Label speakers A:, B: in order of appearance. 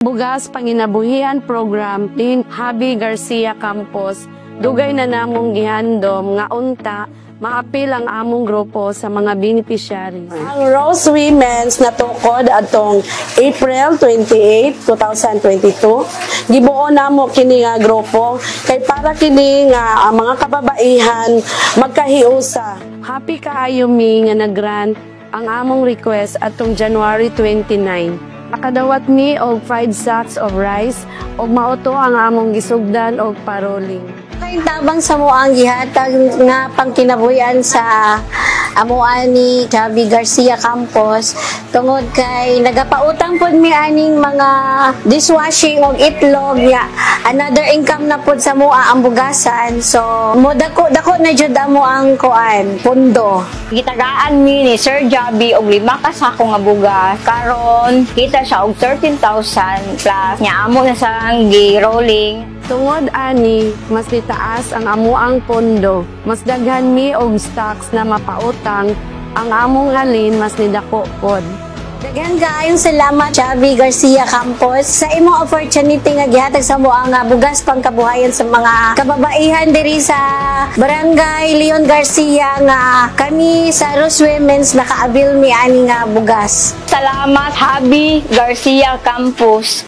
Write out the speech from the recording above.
A: Bugas Panginabuhian Program ni Javi Garcia Campos, dugay na namong gihandom nga unta maapil ang among grupo sa mga beneficiaries.
B: Ang Rose Women's natukod atong April 28, 2022. Gibuo namo kini nga grupo kay para kini nga ang mga kababaihan magkahiusa.
A: Happy kaayo mi nga nag-grant ang among request atong January 29. Nakadawat mi og 5 sacks of rice ug mao to ang among gisugdan og paroling.
C: Kay tabang sa amoang gihatag nga pangkinabuhian sa amoa ni Javi Garcia Campos tungod kay nagapautang pod mi aning mga dishwashing og itlog ya, another income na pod sa amoa ang bugasan, so mo dako dako na jud amo ang kuan pundo.
D: Gitagaan mi ni Sir Javi og 5 ka sako nga bugas. Karon kita siya og 13,000 plus nya amo na sang gi-rolling.
A: Tungod ani, mas nitaas ang amuang pondo. Mas daghan mi og stocks na mapautang, ang among halin mas nidako pod.
C: Daghan kaayong salamat, Javi Garcia Campos, sa imong opportunity nga gihatag sa amo ang bugas pangkabuhayan sa mga kababaihan diri sa Barangay Leon Garcia nga kami sa Rose Women's naka-avail mi ani nga bugas.
D: Salamat, Javi Garcia Campos.